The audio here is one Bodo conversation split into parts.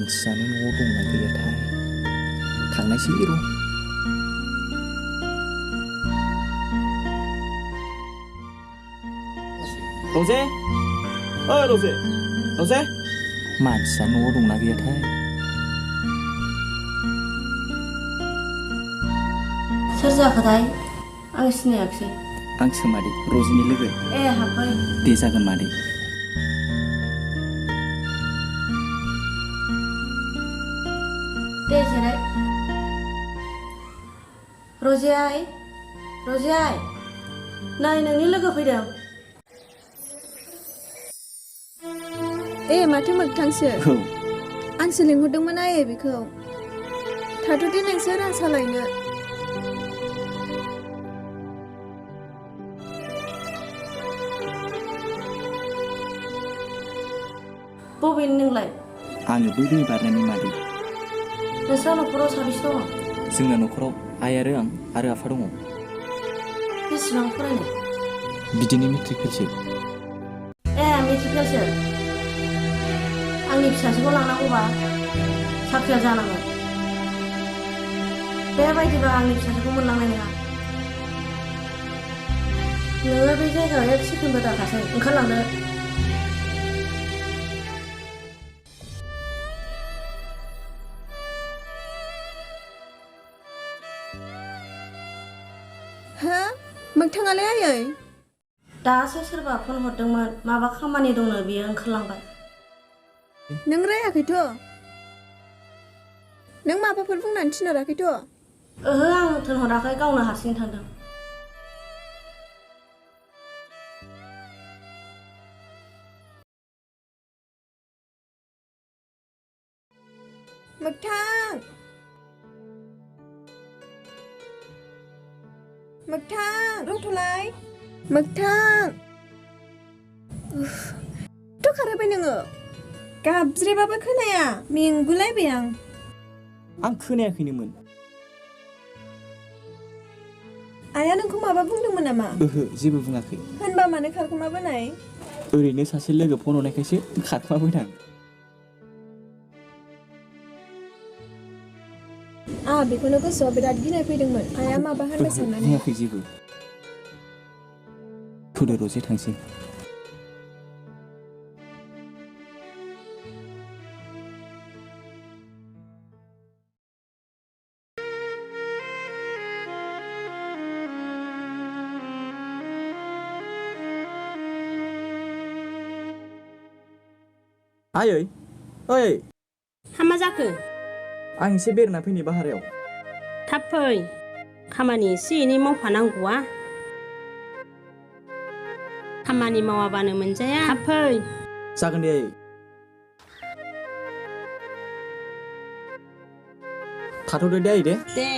मानसियानो न'आव दंना गैयाथाय थांनायसै र' रजे ओइ रजे रजे मानसिया न'आव दंना गैयाथाय सोर जाखोथाय आं सिनायाखिसै आंसो मादै रजिनि लोगो ए हाबबाय दे जागोन मादै दे जिराय रजे आइ नै नोंनि लोगो फैदों ए माथो मोगथांसो औ आंसो लिंहरदोंमोन आयै बेखौ थाथ'दे नोंसोर आं सालायनो बबेनि नोंलाय आङो बै दै बारनायनि मादै नोंस्रा न'खराव साबेसे दङ जोंना न'खराव आइ आरो आं आरो आफा दङ बेसेबां फरायनाय बिदिनो मेट्रिक फेलसो ए मेट्रिकेलसो आंनि फिसाजोखौ लांनांगौबा साख्रिया जानांगोन बेबायदिबा आंनि फिसाजोखौ मोनलांनाय नङा नोङो बे जायगायाव एक सेकेन्डबो दाखासै ओंखारलांदो हा मोगथाङालाय आयै दासो सोरबा फन हरदोंमोन माबा खामानि दंनो बियो ओंखारलांबाय नों रायाखैथ' नों माबाफोर बुंनानै थिनहराखैथ' ओहो आं थिनहराखै गावनो हारसिं थांदों मोगथां रंथ'लाय मोगथां थ' खारबाय नोङो गाबज्रिबाबो खोनाया मेंगुलायबाय आं खोनायाखैनोमोन आइया नोंखौ माबा बुंदोंमोन नामा ओहो जेबो बुङाखै होनबा मानो खारखोमाबोनाय ओरैनो सासे लोगो फन हरनायखायसो खारखोमाबोदां बेखौनो गोसोआव बिराद गिनाय फैदोंमोन आइया माबा होनबाय साननानै बुङाखै जेबो थुदो रजे थांसै आयै ओइ मा जाखो आं एसे बेरायना फैनि बाहेरायाव थाब फै खामानि एसे एनै मावफानांगौआ खामानि मावाबानो मोनजाया थाब फै जागोन दे आयै थाथ'दो दे आयै दे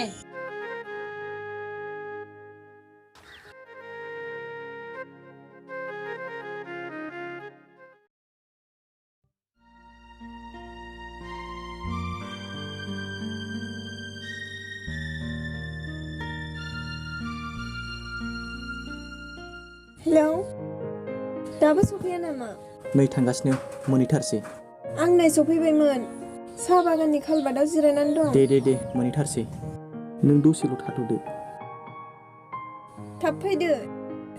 हेलौ दाबो सफैया नामा नै थांगासिनो मोनहैथारसै आं नै सफैबायमोन साहा बागाननि खालबादाव जिरायनानै दं दे मोनहैथारसै नों दसेल' थाथ'दो थाब फैदो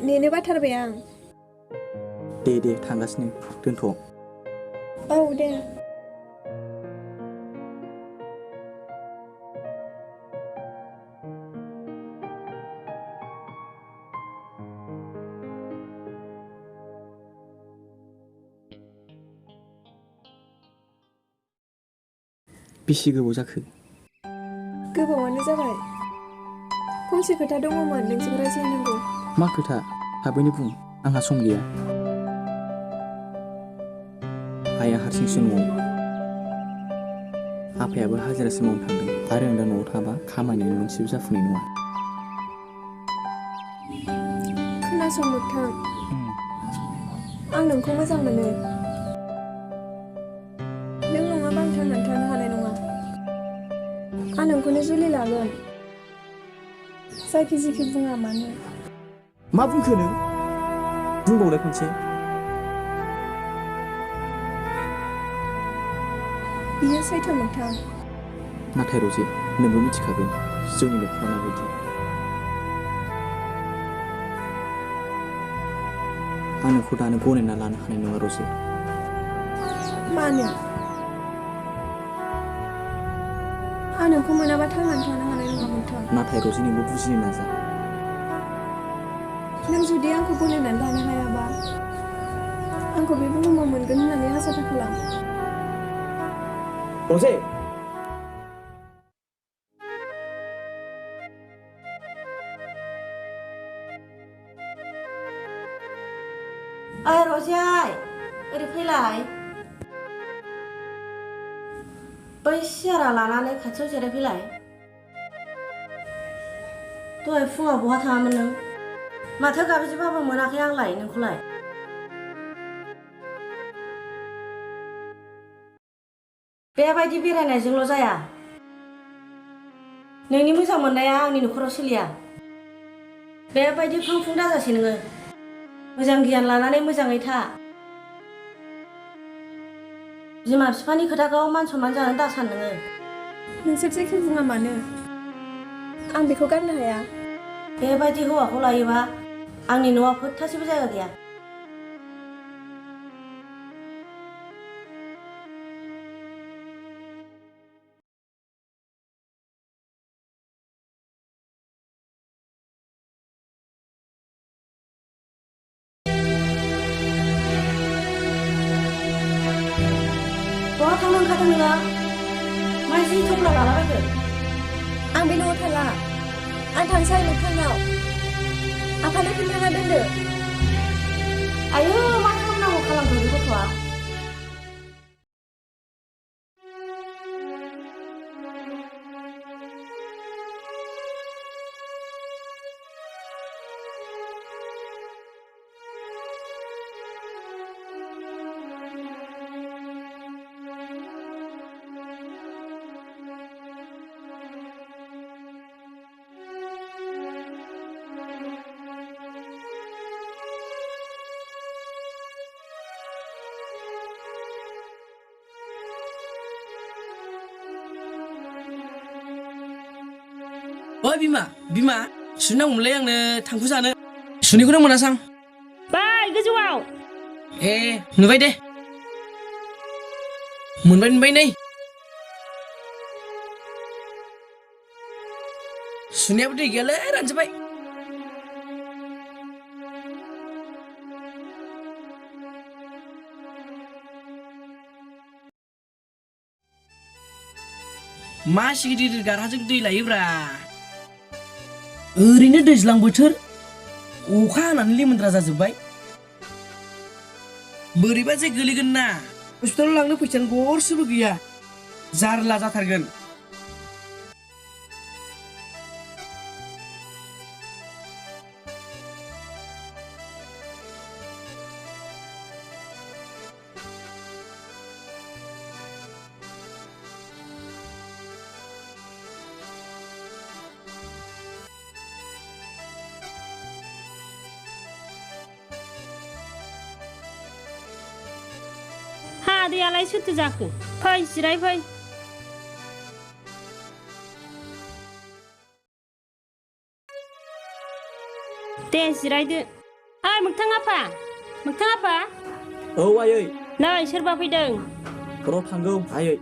नेनो बाथारबाय आं दे थांगासिनो दोनथ' औ दे बेसे गोबाव जाखो गोबावानो जाबाय फंसे खोथा दङमोन नोंजों रायज्लायनांगौ मा खोथा थाबैनो बुं आंहा सम गैया आइया हारसिंसो न'आव आफायाबो हाजिरासो मावनो थांदों आरो आं दा न'आव थाबा खामानियानो मोनसेबो जाफुंनाय नङा खोनासं मोगथां आं नोंखौ मोजां मोनो नों नङाबा आं थांनानै थानो हानाय नङा आं नोंखौनो जुलि लागोन जायखि जिखि बुङा मानो मा बुंखो नों बुंबावलाय खनसे बियो सैथो नोंथां। नाथाय रजे नोंबो मिथिखागौ जोंनि न'खरा माबायदि। आं नोंखौ दानो गनायना लानो हानाय नङा रजे। मानो? आं नोंखौ मोनाबा थांनानै थानो हानाय नङा नोंथां। नाथाय रजे नोंबो बुजिनो नाजा। नों जुदि आंखौ गनायनानै लानो हायाबा आंखौ बे बुहुमाव मोनगोन होननानै आसा खालाम। रजे ओइ रजेयाय ओरै फैलाय। बै सियारा लानानै खाथियाव जिरायफैलाय। दहाय फुङाव बहा थाङामोन नों? माथो गाबज्रिबाबो मोनाखै आंलाय नोंखौलाय। बेबायदि बेरायनायजोंल' जाया। नोंनि मोजां मोननाया आंनि न'खराव सोलिया। बेबायदि फांफुं दाजासै नोङो। मोजां गियान लानानै मोजाङै था। बिमा बिफानि खोथाखौ मान सनमान जानो दासान नोङो। नोंसोर जेखि बुङा मानो आं बेखौ गारनो हाया। बेबायदि हौवाखौ लायोबा आंनि न'आव फोथासेबो जायगा गैया। बहा थांनो ओंखारदों नोङो? मा जि थफ्ला लालाबायखो? आं बे न'आव थाला। आं थांसै मोगथाङाव। आफानो खोन्थाना दोनदो। आयौ मा खालामनांगौ खालामखो बे गथ'आ? ओइ बिमा सुनांगौमोनलै आंनो थांखु जानो। सुनिखौनो मोनासां। बै गोजौआव ए नुबाय दे। मोनबाय नै। सुनायाबो दै गैयालै रानजोब्बाय। मा गिदिर गारहाजों दै लायोब्रा। ओरैनो दैज्लां बोथोर अखा हानानै लिमोनद्रा जाजोब्बाय। बोरैबा जे गोलैगोन ना। हस्पिटालाव लांनो फैसायानो गरसेबो गैया। जारला जाथारगोन। हा दैयालाय सोरथो जाखो? फै जिराय फै। दे जिरायदो। ओइ मोगथां आफा। औ आयै। नै सोरबा फैदों। र' थांगौ आयै।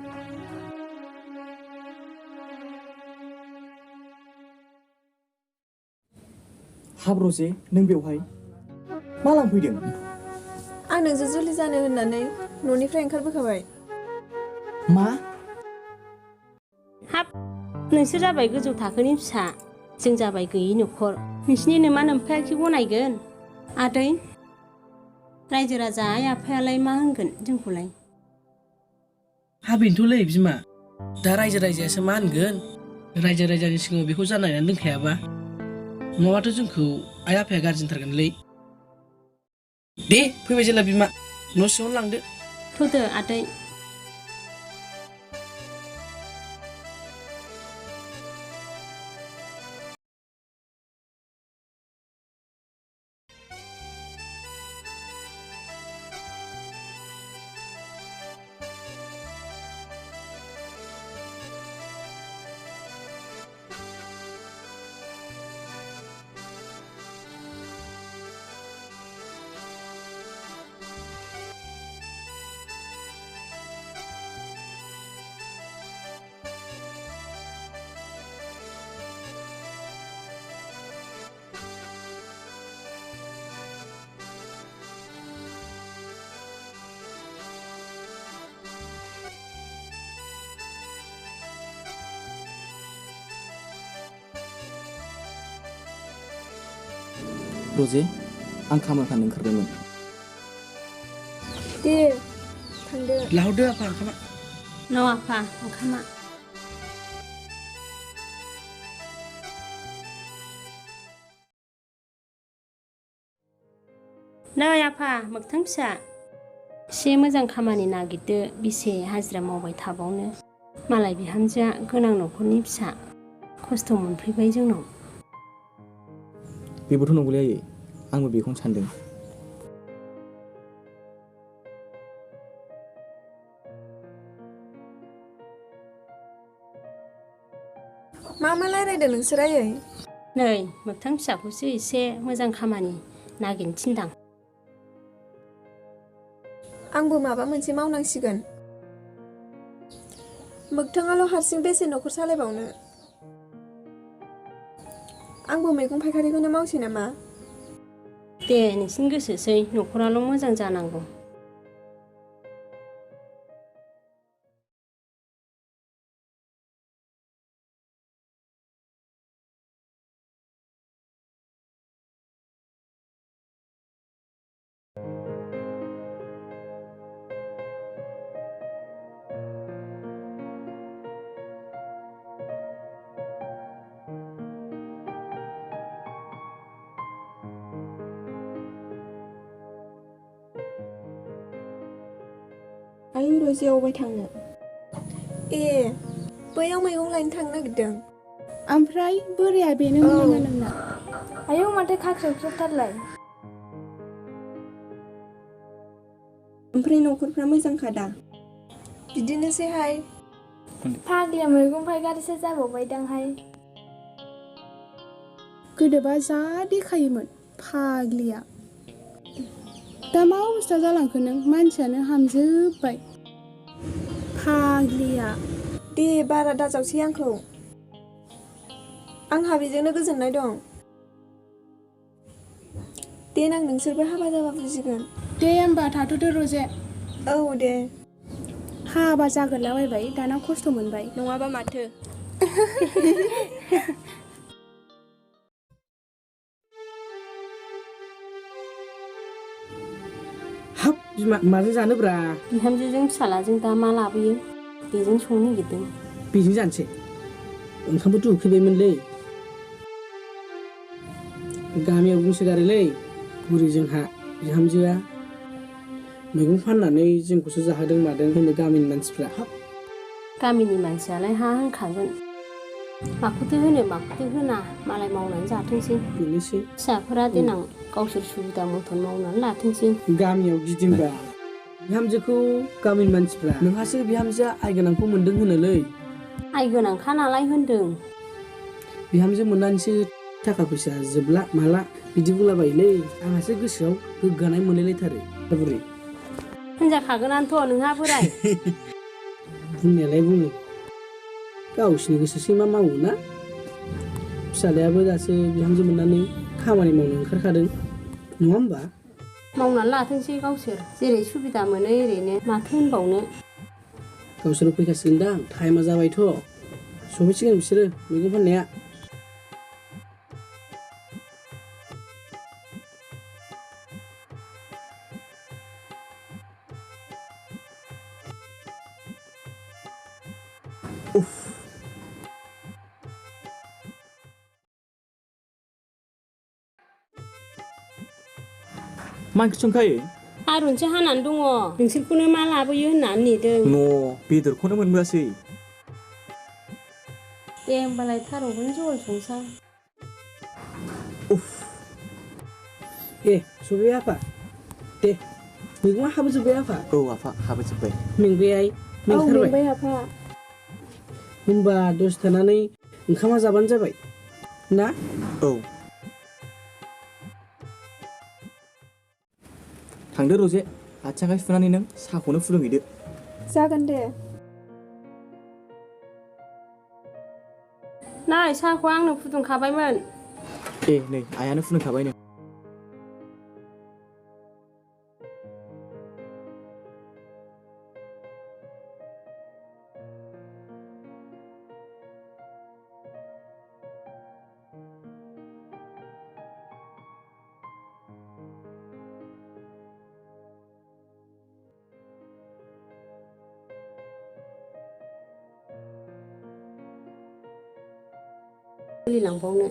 हाब रजे नों बेवहाय मा लांफैदों? आं नोंजों जुलि जानो होननानै न'निफ्राय ओंखारबोखाबाय। मा? हाब नोंसोर जाबाय गोजौ थाखोनि फिसा। जों जाबाय गैयि न'खर। नोंसिनि नोमा नोम्फायाखि गनायगोन? आदै रायजो राजा आइ आफायालाय मा होनगोन जोंखौलाय? हा बेनोथ'लै बिमा। दा रायजो राजायासो मा होनगोन। रायजो राजानि सिगाङाव बेखौ जानायनानै दोनखायाबा नङाबाथ' जोंखौ आइ आफाया गारजिनथारगोनलै। दे फैबाय जेला बिमा न' सिङावनो लांदो। थौदो आदै। रजे आं खामानि थांनो ओंखारदोंमोन दे थांदो लाहरदो आफा ओंखामा न' आफा ओंखामा नै आफा मोगथां फिसा एसे मोजां खामानि नागिरदो बेसे हाजिरा मावबाय थाबावनो मालाय बिहामजोआ गोनां न'खरनि फिसा खस्थ' मोनफैबाय जोंनाव बेबोथ' नंगौलै आयै आंबो बेखौनो सानदों मा रायलायदों नोंसोर आयै नै मोगथां फिसाखौसो एसे मोजां खामानि नागिरनो थिनदां आंबो माबा मोनसे मावनांसिगोन मोगथाङाल' हारसिं बेसे न'खर सालायबावनो आंबो मैगं फायखारिखौनो मावसै नामा दे नोंसिनि गोसोसै न'खराल' मोजां जानांगौ आयु रजे अबाय थांनो ए बैयाव मैगं लायनो थांनो नागिरदों ओमफ्राय बोराया बेनो नामा नोंना आयौ माथो खाख्रेबथारलाय ओमफ्राय न'खरफ्रा मोजांखादा बिदिनोसैहाय फाग्लिया मैगं फायखारिसो जाबावबायदांहाय गोदोबा जा देखायोमोन फाग्लिया दा मा अबस्था जालांखो नों मानसियानो हामजोब्बाय फाग्लिया दे बारा दाजावसै आंखौ आंहा बेजोंनो गोजोननाय दं देनां नोंसोरबो हाबा जाबा बुजिगोन दे होमबा थाथ'दो रजे औ दे हाबा जागोरलाबायबाय दाना खस्थ' मोनबाय नङाबा माथो हाब बिमा माजों जानोब्रा बिहामजोजों फिसालाजों दा मा लाबोयो बेजों संनो नागिरदों बेजों जानोसै ओंखामबोथ' उखैबायमोनलै गामियाव बुंसोगारोलै बुरि जोंहा बिहामजोआ मैगं फाननानै जोंखौसो जाहोदों मादों होनो गामिनि मानसिफ्रा हाब गामिनि मानसियालाय हा होनखागोन माखौथो होनो माखौथो होना मालाय मावनानै जाथोंसै बेनोसै फिसाफोरा देनां गावसोर सुबिदा मथन मावनानै लाथोंसै गामियाव गिदिंबा बिहामजोखौ गामिनि मानसिफ्रा नोंहासो बिहामजोआ आइ गोनांखौ मोनदों होनोलै आइ गोनांखा नालाय होनदों बिहामजो मोननानैसो थाखा फैसा जोबला माला बिदि बुंलाबायोलै आंहासो गोसोआव गोग्गानाय मोनलायलायथारो बुरि होनजाखागोनानोथ' नोंहा बोराय बुंनायालाय बुङो गावसिनि गोसोसै मा मावो ना फिसालायाबो दासो बिहामजो मोननानै खामानि मावनो ओंखारखादों नङा होमबा मावनानै लाथोंसै गावसोर जेरै सुबिदा मोनो एरैनो माथो होनबावनो गावसोर फैखासिगोनदां टाइमा जाबायथ' सफैसिगोन बिसोरो मैगं फाननाया मा ओंख्रि संखायो थारुनसो हानानै दङ नोंसोरखौनो मा लाबोयो होननानै नेदों न' बेदरखौनो मोनबोआसै दे होमबालाय थारुनखौनो जहल संसां ए सफैबाय आफा दे मैगङा हाबोजोब्बाय आफा औ आफा हाबोजोब्बाय मेंबाय आइ मेंथारबाय मेंबाय आफा होनबा दसे थानानै ओंखामा जाबानो जाबाय ना औ थांदो रजे आथिं आखाइ सुनानै नों साहाखौनो फुदुंहैदो जागोन दे नै साहाखौ आंनो फुदुंखाबायमोन ए नै आइयानो फुदुंखाबायनो सोलिलांबावनो